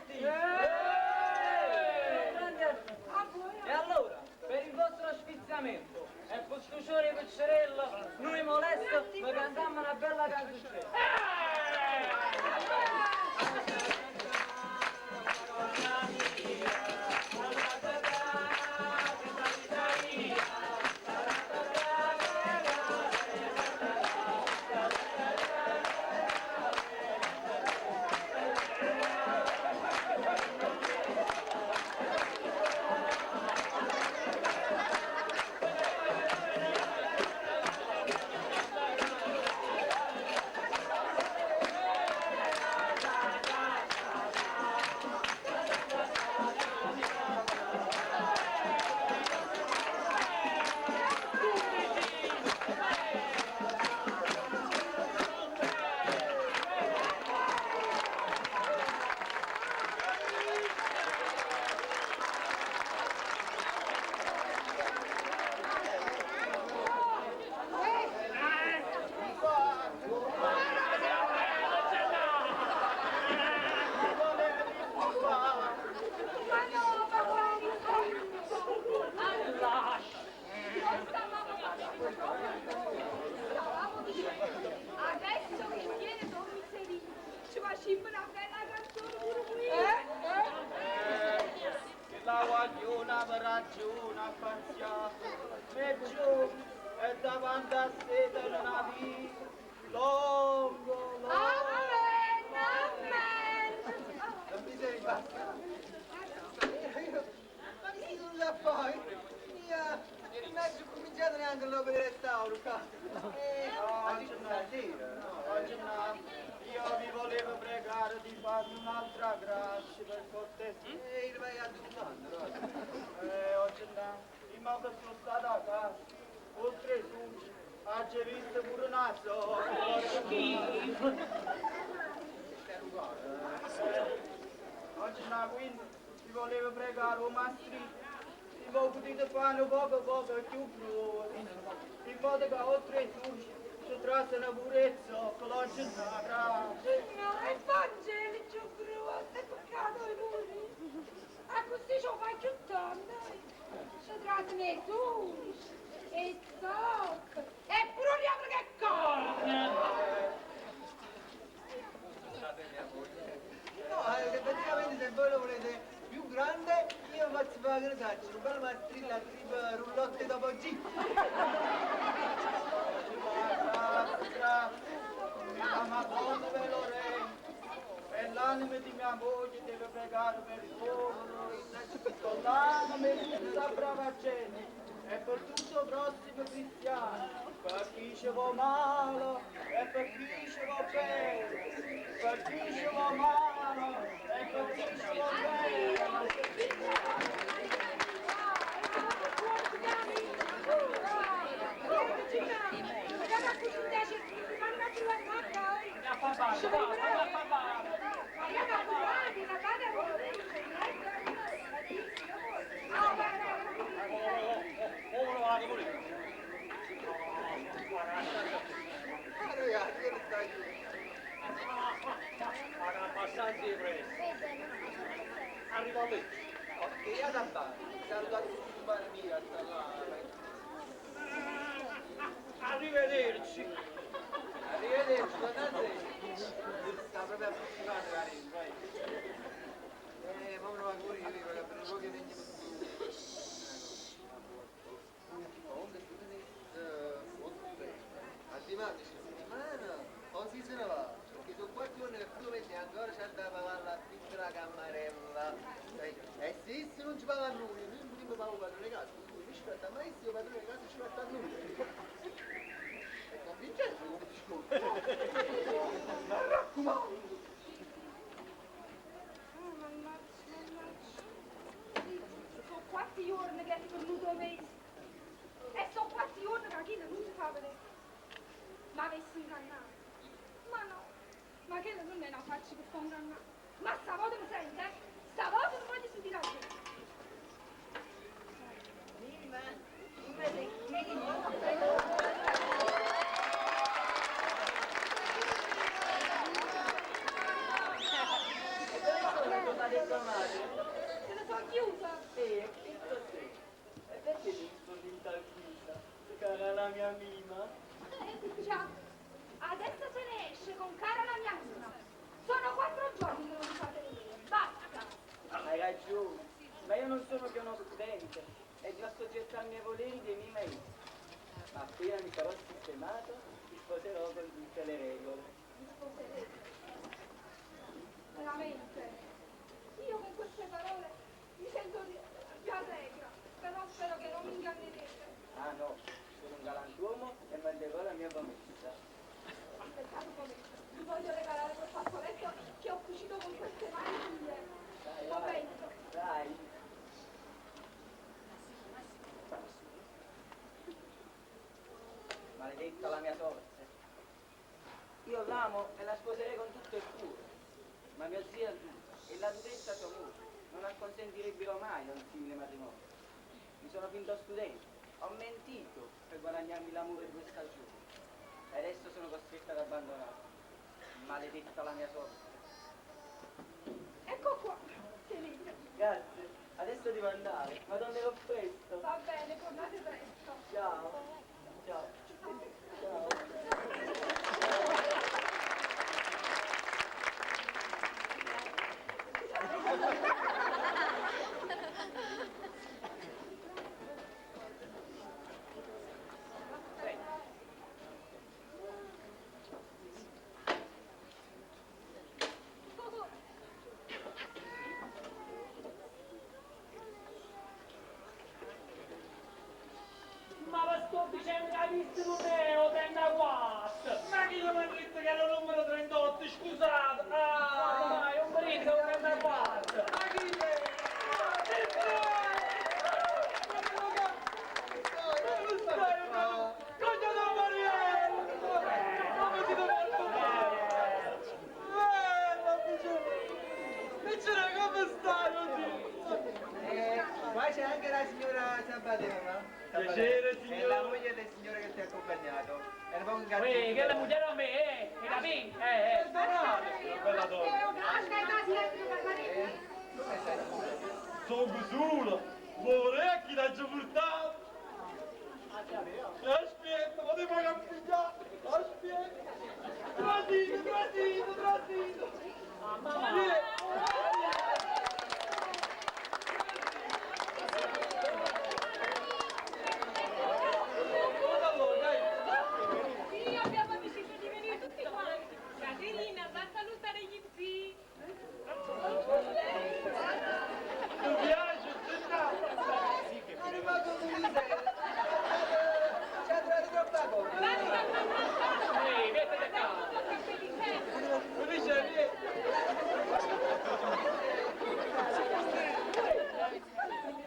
tutti! Grandi artisti! E allora, per il vostro sfiziamento e per sto ciore piccerello, noi molesto, vi cantiamo una bella canzoncella. Ma no, ma quale Non stavamo facendo proprio Stavamo dicendo, adesso che viene Don Miserino, ci facciamo una bella canzone pure qui. Che la guagliona per ragione a pazziare, e giù, e davanti a sé una vita, lungo, lungo. Amen, amen. Non mi sei basta. Io, ma che non la fai? Io non ho cominciato neanche l'opera di restauro qua. Oggi stasera, no, oggi no. Io vi volevo pregare di farmi un'altra grazia per cortesia. E io vai a domanda, no? Oggi no, prima che sono stata a casa, oltre suci, ha già visto pure una sola. Oggi no, quindi vi volevo pregare, oh mastrino, se voi potete fare un poco poco più brutto, in modo che oltre suci ci trasano pure il zoccolo, oggi no, grazie. No, è Vangelo, giù brutto, è peccato i muri. A così ci fai più tanto. Ci trasano i sushi, e zocco, e pure il che corre. No, effettivamente se voi lo volete più grande, io faccio fare che ne saccio, un bel mastrilla tipo roulotte dopo G. Grazie, grazie. La Madonna ve lo rende. E l'anima di mia moglie deve pregare per voi, con l'anima di tutta brava gente e per tutto il prossimo cristiano, per chi ci va male e per chi ci va bene, per chi ci va male e per chi ci va bene. Ah ragazzi, che ne stai giù? Arrivo lì. Ok, io da Bari, saluto a tutti i bambini, sta là. Arrivederci. Arrivederci, guardate. Sta proprio appassionato, cari, vai. Ma me lo va pure io, perché per pochi degni A settimana o si se ne va? Perché sono quattro giorni che tu metti ancora c'è da pagare l'affitto della cammarella. E se esse non ci paga a noi, noi non potremmo pagare il padrone di casa, lui mi sfratta, ma se il padrone di casa ci sfratta a noi. È convincente come discorso. Mi raccomando. Ah, mannaggia, mannaggia. Sono quattro giorni che è venuto mese. E sono quattro giorni che chi non si fa vedere. Ma avessi ingannato. Ma no, ma che non è una faccia per far ingannare. Ma stavolta mi sente, eh? Stavolta non voglio sentire a te. L'ha detto madre? Se ne sono chiusa. Sì, e che cos'è? E perché ti rispondi in tal guisa, cara la mia Mima? Già, adesso se ne esce con cara la mia Mima. Sono quattro giorni che non mi fate vedere. Basta. Hai ragione, ma io non sono che uno studente e devo assoggettarmi ai voleri dei miei maestri. Ma appena mi sarò sistemato, ti sposerò con tutte le regole. Mi sposerete. Veramente. Io con queste parole mi sento più allegra, però spero che non mi ingannerete. Ah no, sono un galantuomo e manterrò la mia promessa. Aspettate un momento, vi voglio regalare quel fazzoletto che ho cucito con queste mani mie. Dai, Un vai. momento. Dai. Maledetta la mia sorte. Io l'amo e la sposerei con tutto il cuore. Ma mia zia Duca e la duchessa sua moglie non acconsentirebbero mai a un simile matrimonio. Mi sono finto studente, ho mentito per guadagnarmi l'amore di questa giovane. E adesso sono costretta ad abbandonarla. Maledetta la mia sorte. Ecco qua, tenete. Grazie, adesso devo andare, ma tornerò presto. Va bene, tornate presto. Ciao. Ciao. Ciao. Ma vi sto dicendo che la vista non è o 34! Ma chi mi ha detto che era il numero 38? Scusate! Ah, Ah! dai, un brito, un 34! Ma chi è? Ma che Coglione Mariello! Come ti devo trovare? Bella, Vicino, come stai oggi? Qua c'è anche la signora Sabatella. Piacere, È signora. la moglie del signore che ti ha accompagnato. Era proprio un Uè, gattino. che la moglie a me, eh! E la me, eh, eh! Bella donna. Come stai? Sono solo. Vorrei a chi l'ha già portato. Aspetta, ma devo campigliare. Aspetta. Tradito, tradito, tradito. Mamma mia! Sì, abbiamo deciso di venire tutti quanti. Caterina, va a salutare gli zii. Mi piace, senta. È arrivato Luisa. Ci ha trovato troppa cosa. Ehi, mettete qua! Mi dice, vieni.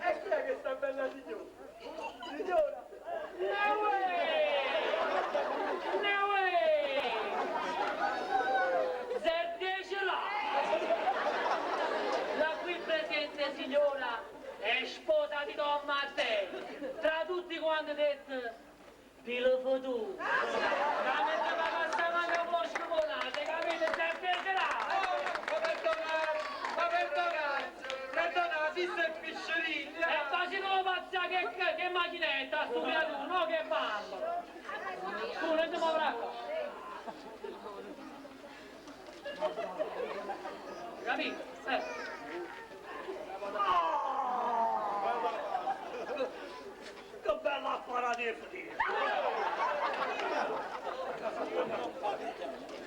E chi è questa bella signora? Signora! Ne uè! Zerdecela! La qui presente signora è sposa di Don Matteo. Tra tutti quanti detto, Pilo fottuto. La metteva passava anche un po' scomonate, capite? Zerdecela! Ma perdonate, ma perdonate, perdonate, si è piscerino. E facendo pazza che, che macchinetta, sto creatura, no che bambola! Tu non ti muovere qua. Capito? Eh. Che bella affare di fotire.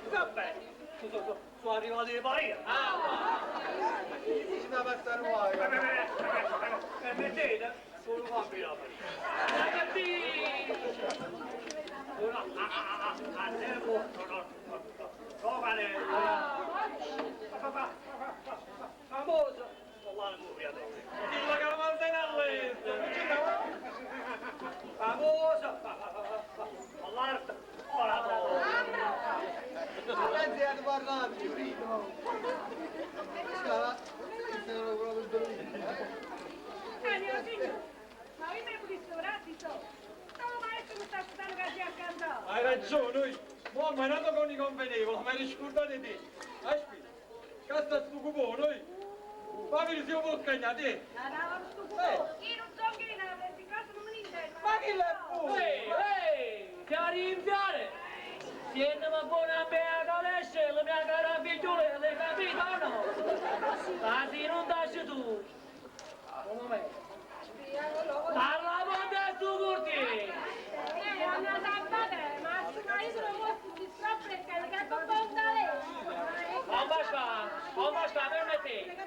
Vabbè, sono arrivato di Parigi. Ah, Chi ci fa passare un guaio? Permettete? Sono bambino a Parigi. ma capito? Sono a tempo, no, no, giovane, famoso, La calamandina all'est, famoso, all'arte, oratore. Anzi, hanno parlato, Giurino. Scusa, sono proprio bellino, eh? Ah, mio signore, ma io mi pulito ratito. Stavo maestro che sta aspettando che si è cantato. Hai ragione, noi. Mo' mi è nato con i convenevoli, ma eri scordato di te. Aspetta, che sta sto cupone, noi. Ma vedi se io può cagnare, te! Io non so che è, di casa non me ne intendo. Ma chi l'è pure? Ehi, ehi, ti a rinviare! Siete ma buona mia calesce, la mia cara figliuola, l'hai capito o no? Ma se non lasci tu, un momento. Parla con te su Curti! Una salvata, ma io sono molto distratto perché che conta lei. Non basta, non basta, permettete.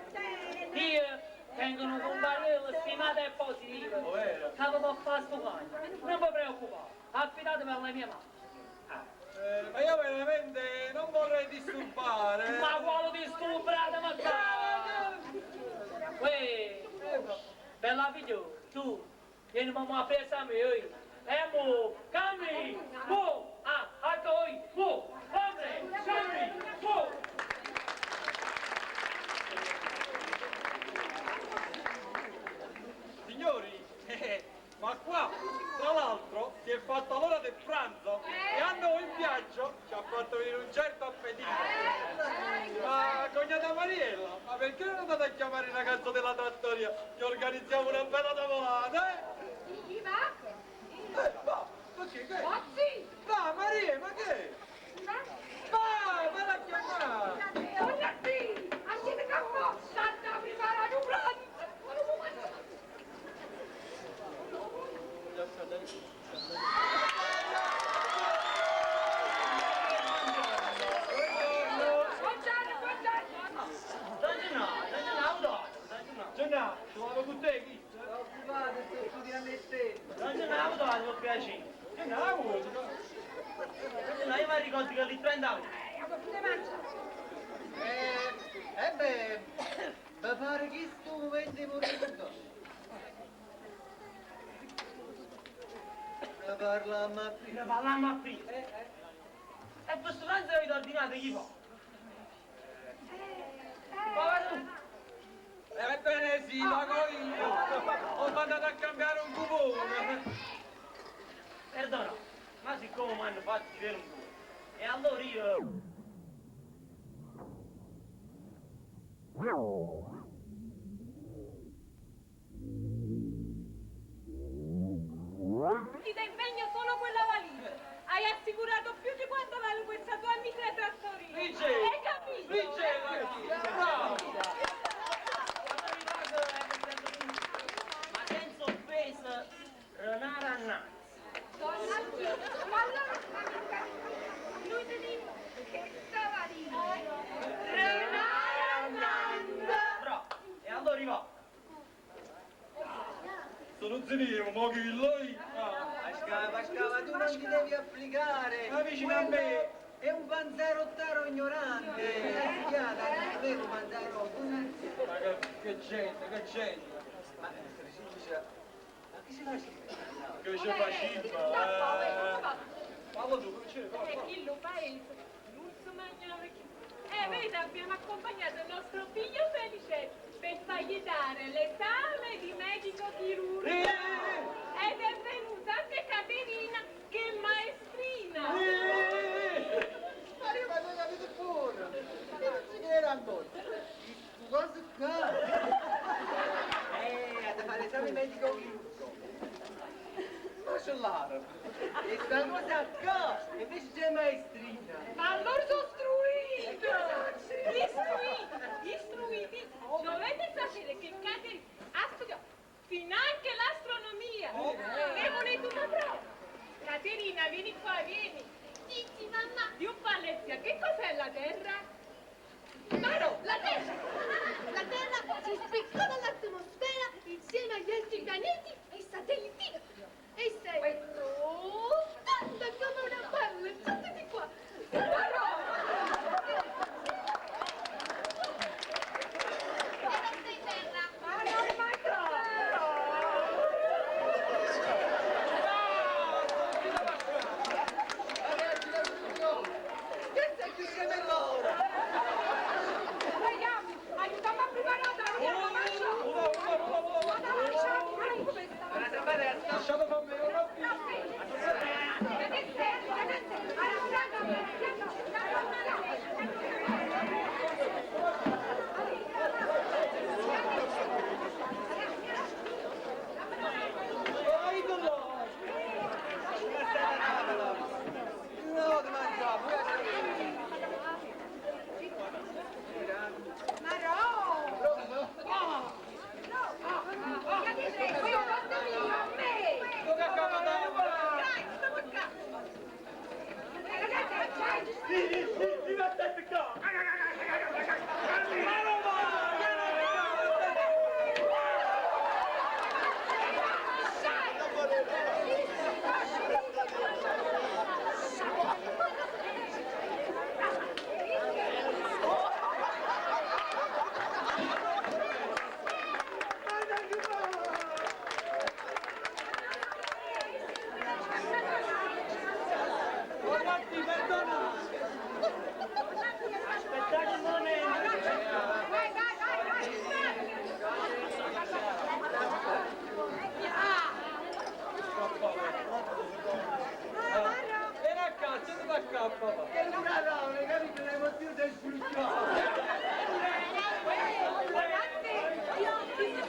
Io tengo un comparello stimato e positivo. Che mi può fare sto cane. Non vi preoccupate, affidatevi alla mia mano. Ma io veramente non vorrei disturbare. Ma quale disturbrate, ma cavolo! Uè, bella figlio, tu, vieni mamma appresso a me, oi. E mo, cammi, mo, ah, a toi, mo, hombre, cammi, mo. Signori, ma qua, tra l'altro, si è fatta l'ora del pranzo e a noi in viaggio ci ha fatto venire un certo appetito. Ma cognata Mariella, ma perché non andate a chiamare il ragazzo della trattoria che organizziamo una bella tavolata, eh? Chi va? Va, perché che? Pozzi! Va Maria, ma che? Va, valla a chiamare! Donna qui! Anche caffè! Sta preparare un pranzo! Buongiorno, buongiorno! Don Gennaro, Don Gennaro, don Gennaro. Gennaro, ci vado con te, chi? Sono occupato, sto studiando le stelle. Don Gennaro, per piacere. Gennaro, Don Gennaro, io mi ricordo che lì 30 anni. Beh, mi pare che sto momento vorrei ricordare. Ne parliamo a Ne parliamo a prima. E questo pranzo avete ordinato chi fa? Ma tu. Ebbene sì, pago io! Ho mandato a cambiare un cupone! Perdona, ma siccome mi hanno fatto girare un po', e allora io... Ti dà impegno solo quella valigia. Hai assicurato più di quanto vale questa tua amica trattoria. Hai capito? Riceva, bravo! Ma senza offesa, renare annanzi. Donna ma allora noi teniamo questa valigia. Renare annanzi. Bravo, e allora va. Sono zenivo, mo che lui! Pascal, Pascal, ma tu non ti devi applicare. Ma vicino a me. È un panzarottaro ignorante. È studiato, è vero panzarotto. Ma che gente, che gente! Ma, ma che si fa? Che ci facciamo? Parla tu, che c'è? E chi lo paese non si mangiava più. E vedi, abbiamo accompagnato il nostro figlio Felice per fargli dare l'esame di medico chirurgo. Ed è venuta anche Caterina, che è maestrina. Maria, ma voi capite pure. Io non ci credo ancora. Cosa qua? A fare l'esame medico chirurgo. Macellaro. E sta cosa qua, invece c'è maestrina. Ma allora sono istruiti! Istruiti! Istruiti! Dovete sapere che Caterina ha studiato finanche l'astronomia. Ne volete una prova? Caterina, vieni qua, vieni. Dici, mamma. Di un po' Alessia, che cos'è la Terra? Ma no, la Terra! La Terra si spiccò dall'atmosfera insieme agli altri pianeti e satelliti. E sei tonda come una palla, tutti di qua.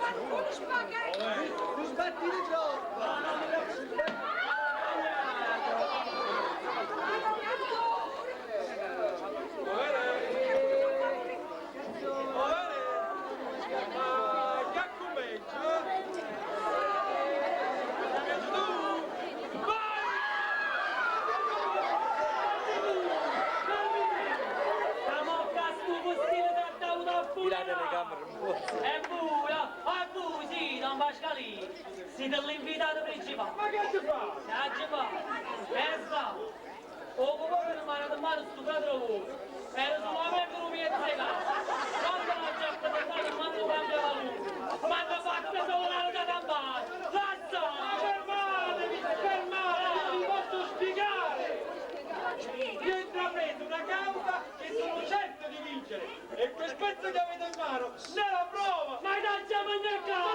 mangiato un buon spaghetto! Non sbattite troppo! Ma che comincia? Cominci tu? La mocca stu postino trattato a La telecamera un po'. E voi, a voi, sì, Don Pascalì, siete l'invitato principale. Ma che ci fa? Che ci fa? Pensa, o come non mi hanno mano sto padre voi, era solamente un mezzo casa. Quando la gente ha mano cambia valore, ma hanno fatto solo la campana. Lascia! Ma fermatevi, fermatevi, vi posso spiegare! Vi ho intrapreso una causa che sono certo di vincere e quel pezzo che avete in mano ne è la prova! Ma dacciamo in casa!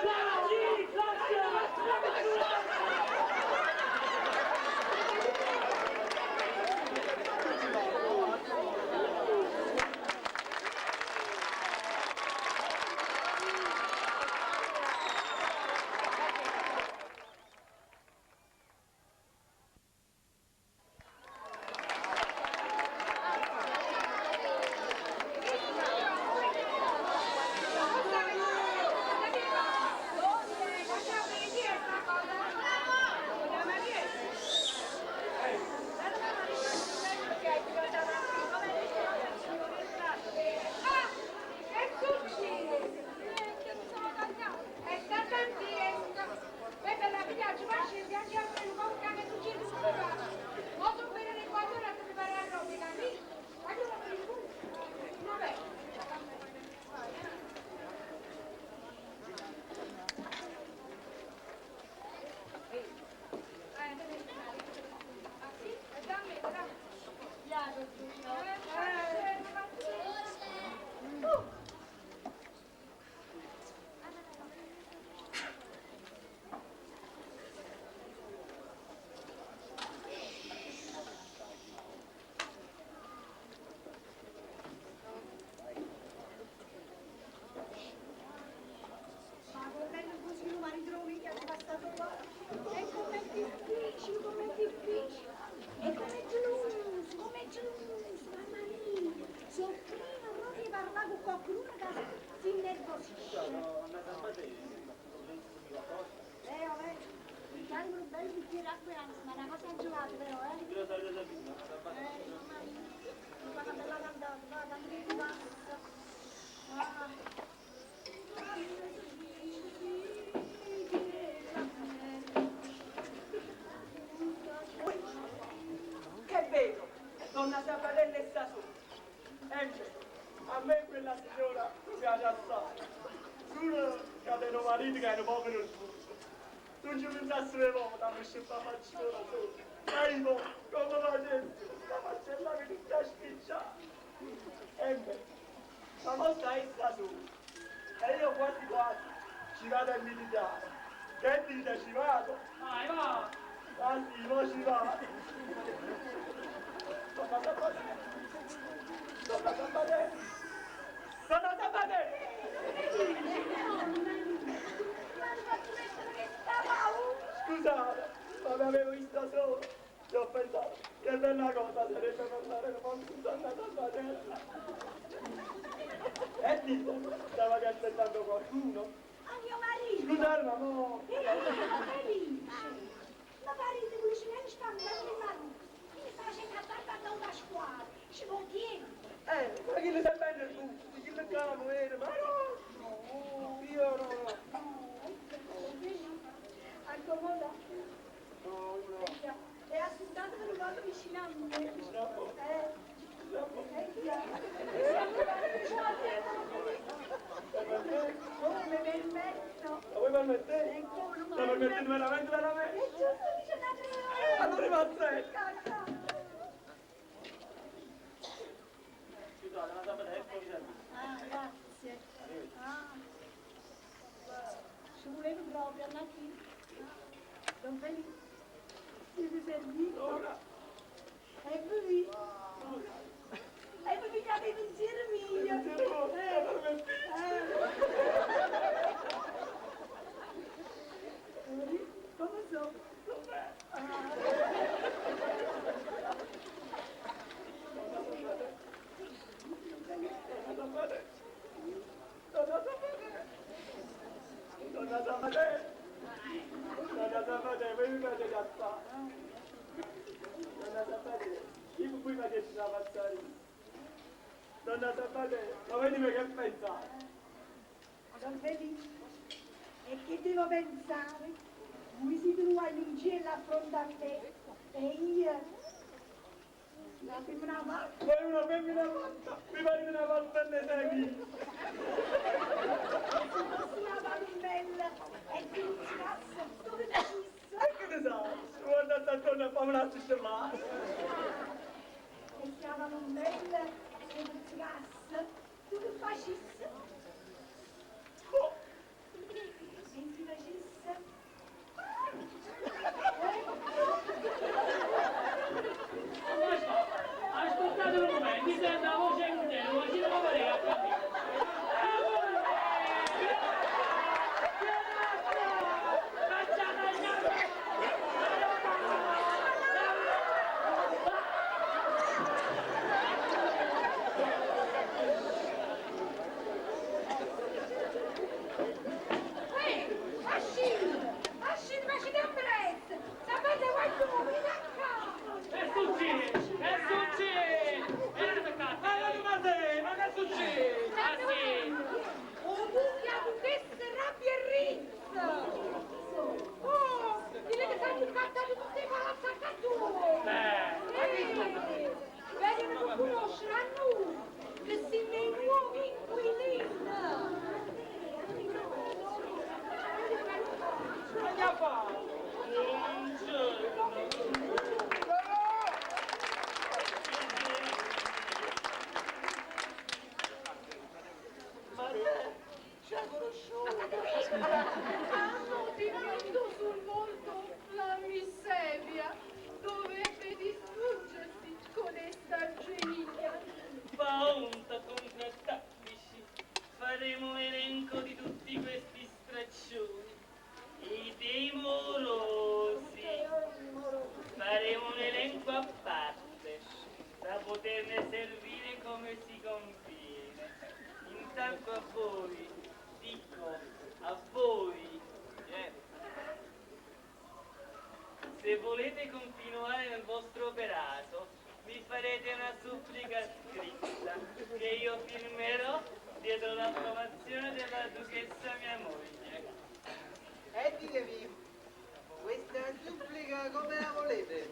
Lasci! Lascia! Ah, che succede? Niente, mi sono tagliata. È stata in fiesta. Poi per la viaggio, faccio il viaggio a fare un po' che succede tutto qua. Mo sono bene le quattro ore a preparare la roba, capito? Ma io non mi Vabbè. Ah sì? Dammi, dammi. Ma con così non mi ritrovi che è passato qua. E com'è difficile, com'è difficile. E com'è geloso, com'è geloso, mamma mia. Se prima proprio parlare con qualcuno che si innervosisce. Vabbè, mi carico un bel bicchiere d'acqua, ma è una cosa gelata però, eh. Mamma mia. Mi fa una bella cantata, va, tanto che mi passa. Ah. Che vedo? Donna Sabatella è sta su. E invece, a me quella signora mi piace assai. Solo che aveva un marito che era un povero sputo. Non ci pensasse le volte a me scelta faccia da solo. Ma io, come facessi? La faccella mi tutta spicciata. E beh, ma mo sta essa su. E io quasi quasi ci vado a militare. Che dite, ci vado? Vai, va! Ah sì, mo ci vado. Donna Sabatella! Donna Sabatella! Donna Sabatella! Scusate, ma mi avevo visto solo e ho pensato che bella cosa sarebbe parlare con Donna Sabatella. E dite, stavate aspettando qualcuno? A mio marito! Scusate, ma mo... Felice! Ma marito cucina in spalla di mano. Mi faceva la barba da una scuola. Ci vuol tempo. Ma chi le sa bene il gusto, chi le chiama, vero? Ma no! No, io no! Accomoda. No, no. È assuntato per un modo vicino a me. No. Come permetto? La vuoi permettere? E come non La permetti veramente, veramente? È giusto, dice da tre Allora va a sé! Cacca. Scusate, ma sapete, ecco vi serve. Ah, grazie. Ah. Ci volevo proprio, Annachino. Don Felice, siete servito? Ora. E voi? E voi pigliate i pensieri miei. Pensiero, la permettete? Donna Sabatella, ma vedimi che pensate. Don Felice, e che devo pensare? Voi siete un guagliunciello a fronte a me e io... La femmina matta. Voi una femmina matta, mi pare una volta ne segui. Se fossi una palummella e ti pizzicasse, dove facessi? E che ne sa? Guarda sta donna fa una scellata. E se la palummella ti pizzicasse, tu che facessi? Oh, E si facesse? Aspettate un momento, mi sento la voce in te, ci devo vedere a capire. Ehi, ascì! Ascì, facite in brezza! Sapete quanto mi da qua! Che succede? Che succede? Venite qua. ma ma te, ma che succede? Ah sì. Oh, buia, duchessa, rabbia e rizza! Oh, dile che stanno incattati tutti i palazzi a cattura! Beh, Vengono per conoscere a noi, che siamo i nuovi inquilini! Ma che fa? Buongiorno. Maria, ci ha conosciuto. Hanno dipinto sul volto la miseria. Dovrebbe distruggersi con esta genia. Paonta contrattacchici. Faremo un elenco di tutti questi straccioni. E dei morosi. Faremo un elenco a parte, da poterne servire come si conviene. Intanto a voi, dico, a voi, se volete continuare nel vostro operato, mi farete una supplica scritta che io firmerò dietro l'approvazione della duchessa mia moglie. E ditemi, questa supplica come la volete?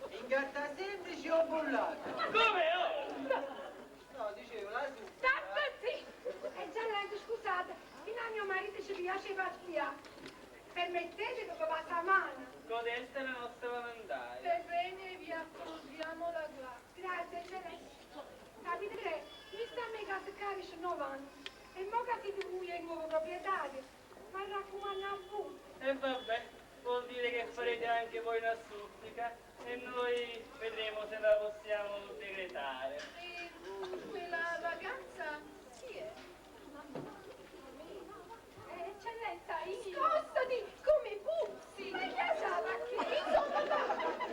In carta semplice o bollata? Come oh? No, dicevo, la supplica. State zitti! Eccellenza, scusate, fino a mio marito ci piace pazziare. Permettete che vi passa la mano. Codesta è la nostra lavandaia. Sebbene vi approviamo la guardia. Grazie, eccellenza. Capite che mi sta a me casa qua 19 anni e mo che siete voi il nuovo proprietario, ma raccomando a voi. E vabbè, vuol dire che farete anche voi una supplica e noi vedremo se la possiamo decretare. E quella ragazza chi è? Eccellenza, io... Scostati come puzzi! Ma chi sa, ma chi? Insomma,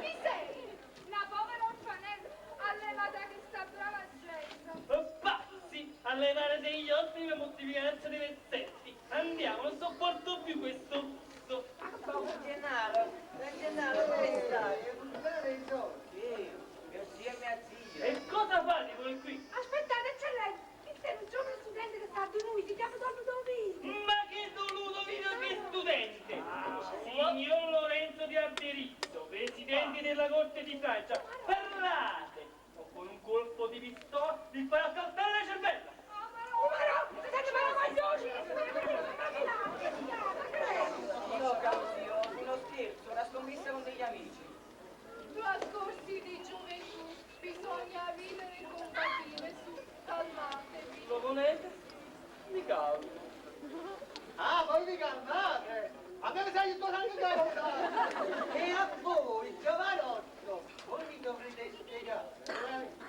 chi sei? Una povera orfanella allevata da questa brava gente. Oh, pazzi, a levare degli ottimi per moltiplicarsi dei pezzetti. Andiamo, non sopporto più questo gusto. Ma Gennaro, Gennaro, dove stai? Recuperare i soldi. Sì, mio zio e mia zia. E cosa fate voi qui? Aspettate, eccellenza, questo è un giovane studente che sta di noi, si chiama Don Ludovino. Ma che Don Ludovino che studente! Signor Lorenzo di Alderizzo, presidente della Corte di Francia, parlate! O con un colpo di pistola vi farà saltare la cervella! Oh, ma no, senti, ma la voglio, No, caro zio, uno scherzo, una scommessa con degli amici. Trascorsi di gioventù, bisogna vivere e combattere su, calmatevi. Lo volete? Mi calmo. Ah, voi vi calmate! A me mi sa il tuo sangue da E a voi, giovanotto, voi mi dovrete spiegare.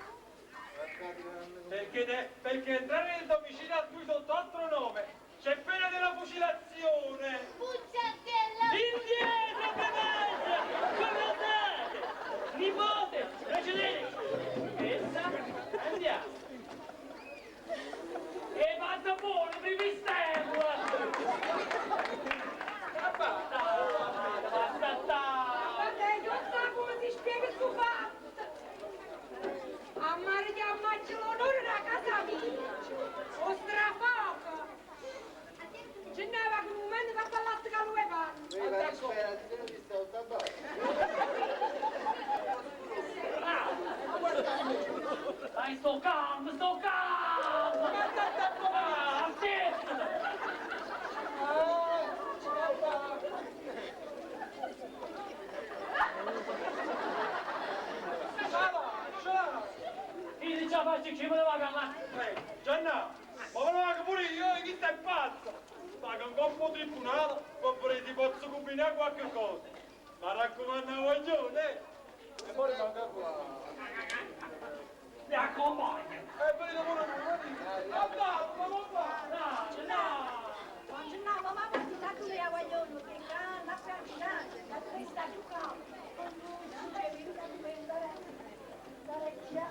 Perché, perché entrare nel domicilio altrui sotto altro nome c'è pena della fucilazione. Bugiardella! Indietro, canaglia! Come osate? Nipote, procedete! Essa, andiamo! E vado buono, pipistrello! Vabbè, non sa come si spiega sto fatto. A mare che ammaccia l'onore della casa Sto calmo, sto calmo! Ah, aspetta! Io non ce la faccio più, me ne vado là. Gianna, ma me ne vado pure io, chi sei pazzo? Ma con coppo tribunale, per ti posso combinare qualche cosa. Ma raccomando a guaglione, eh? E poi rimango qua. Mi accompagna. E venite pure tu, venite. Andate, ma come va? No, no! No, ma mamma ti dà tu le guaglione, che la francese, la testa più calma. Non c'è venuta a prendere la vecchia.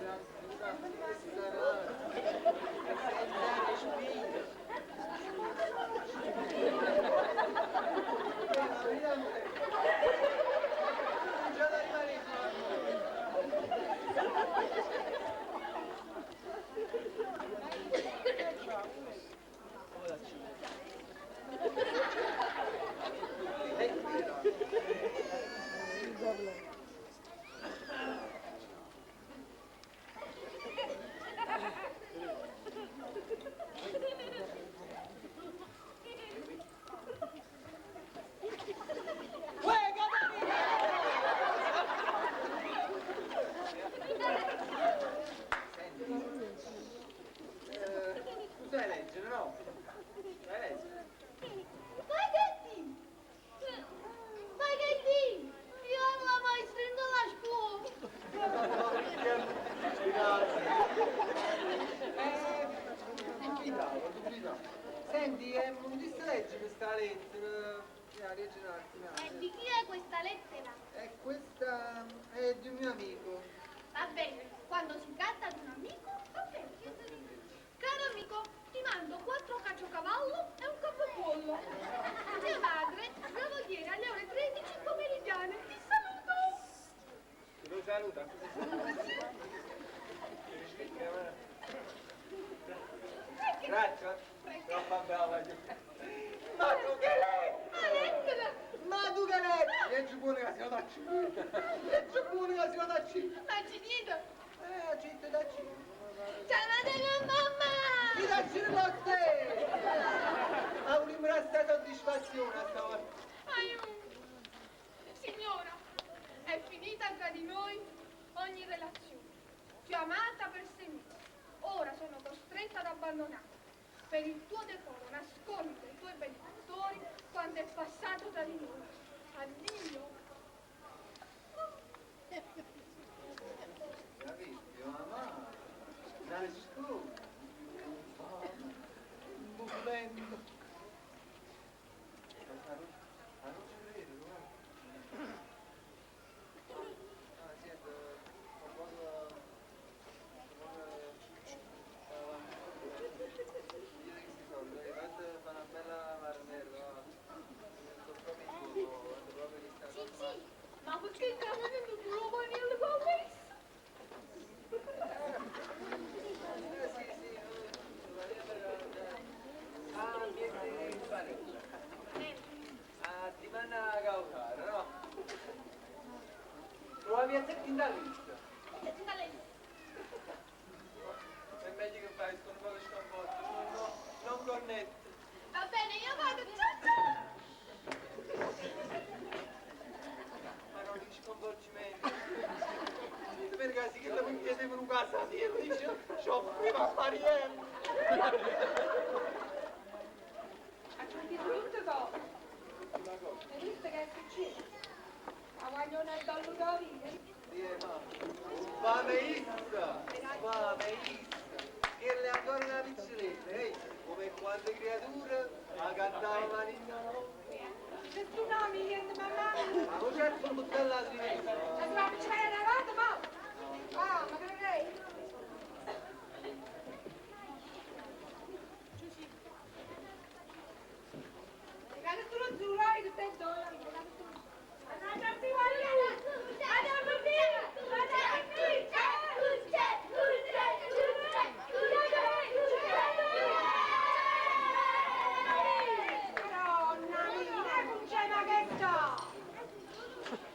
Già da rimanere Senti, tu sai leggere, no? Sai leggere? Ma che di? Ma che di? Io ero la maestra della scuola. Dubitavo, dubitavo. Senti, non ti sai leggere questa lettera? Ja, leggi un attimo. E di chi è questa lettera? Questa è di un mio amico. Va bene, quando si tratta di un amico, va bene. Caro amico, ti mando 4 caciocavallo e un capocollo. Mia madre lo ieri alle ore 13 pomeridiane. Ti saluto. Ti lo saluta. Grazie. Troppo brava. Ma tu che lei? La lettera! Ma tu che lei? Leggi buono che si da C. Leggi buono che si da C. Ma c'è niente. C'è da C. Chiamate la mamma! Ti da C lo stesso! Ma un sta soddisfazione stavolta. Aiuto! Signora, è finita tra di noi ogni relazione. Ti ho amata per 6 mesi. Ora sono costretta ad abbandonarti. Per il tuo decoro nascondi i tuoi benefattori quando è passato tra di noi. Addio! Capito, mamma? Nascondi. Un documento. Ma non ci credo, guarda. Ah, sento, un poco... Io che si soldi, fate fare una bella marmella, sto proprio in culo, proprio che sta Sì, sì, ma perché cavolo tu lo vuoi nel commesso? Sì, sì, ah, niente in parecchio. Ah, ti manda a causare, no? Trova piazzetta in lista. Piazzetta lista. È meglio che fai, sto un po' sconvolto, no, non connetto. Va bene, io vado, ciao ciao! Ma non di sconvolgimento. Perché si che mi chiedevano un casatiello, dice, c'ho prima a Pariello. Ha capito tutte cose. Hai visto che è successo? La guaglione è Don Ludovico. Va meissa, va meissa, che le ancora una piccoletta, come quando creatura la cantava la ninna no. Se tu non mi niente mamma. Ma non c'è il buttare la trinetta. La tua piccina era arrivata, ma. Ah, ma che lei? Guarda tu lo zurai tutte e due, guarda tu. Andate Madonna mia, non c'è ma che sta?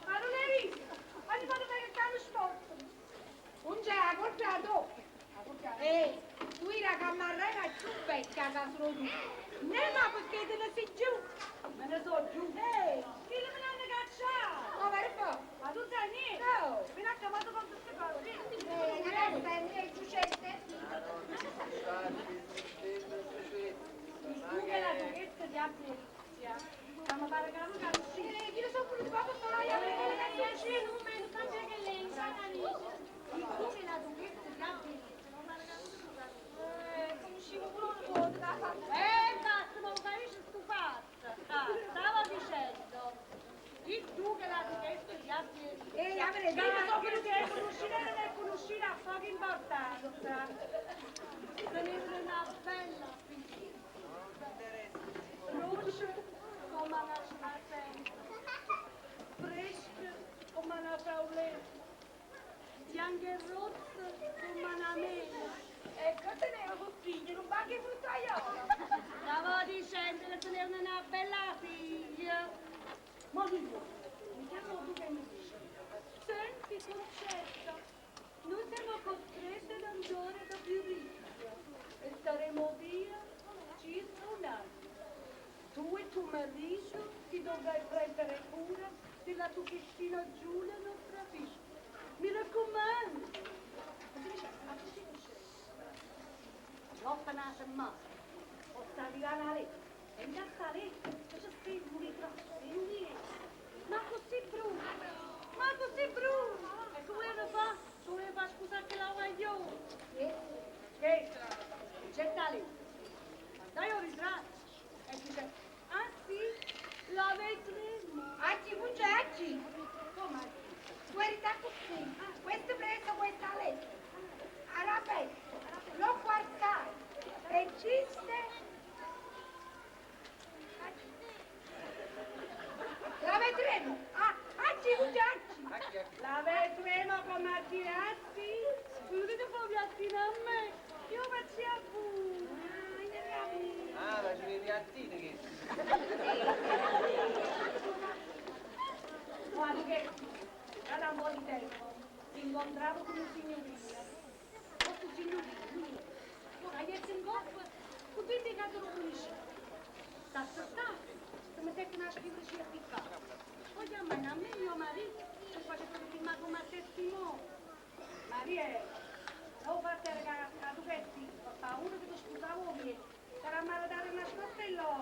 Ma non hai visto? Ogni volta che cambio sport. Non c'è la colpa è la doppia. La colpa Perché te ne sei giù? Me ne so giù. Ehi, chi me l'hanno cacciato? Ma perché? Ma tu sai niente? No. Fino a chiamato con tutte cose. Eh, Giuseppe. Il duca e la duchessa di Abdelizia. Ma mi pare che la duca uscì. Chi lo so pure di papà fai, perché le cazzo non me lo cambia che lei, sa Il duca e la duchessa di Abdelizia. Non pare che la duca Conoscevo pure un po' da Basta, ma lo capisci sto fatto. Ah, stavo dicendo. Il duca e la duchessa di Abdelizia. Ehi, apre, Io so che conoscere e conoscere ha poca importanza. Tenevano una bella figlia. Luce come una smartella, fresca come una frauletta, bianca e rossa come una mela. E che tenevo con figlio, non va che fruttaiola. Stavo dicendo che tenevano una bella figlia. Ma dico, mi chiamo tu che mi dici. Senti, Concetta, noi siamo costrette ad andare da Fioricchia e staremo via circa un anno. Tu e tuo marito ti dovrai prendere cura della duchessina Giulia, nostra figlia. Mi raccomando. Ma si dice, ma che si dice? Troppa una settimana. Posso arrivare a letto. E in questa lettera c'è scritto un ritratto di un Ma così brutto! Ma così brutto! E come lo fa? Come fa scusa che la voglio? Che? C'è lì. Dai un ritratto. E dice, ah sì, la vedremo. Oggi, oggi. Come? Tu eri da così. Questo preso questa lettera. All'aperto. L'ho guardato. E disse... La vedremo. Ah, oggi, oggi. La vedremo come a dire, ah sì? Volete fare piattino a me? Io faccio a voi. Ah, ma c'è i piattini che... Guarda che da un po' di tempo si incontravo con un signorino. Questo signorino, ora gli è in coppa, con tutti che lo conosce. Sta aspettando, si mettette una scrivere appiccata. Poi chiamano a me mio marito e faceva firmare come testimone. Maria, l'ho fatta la duchetti, per paura che ti scusavo via, per andare a dare una scotta loro.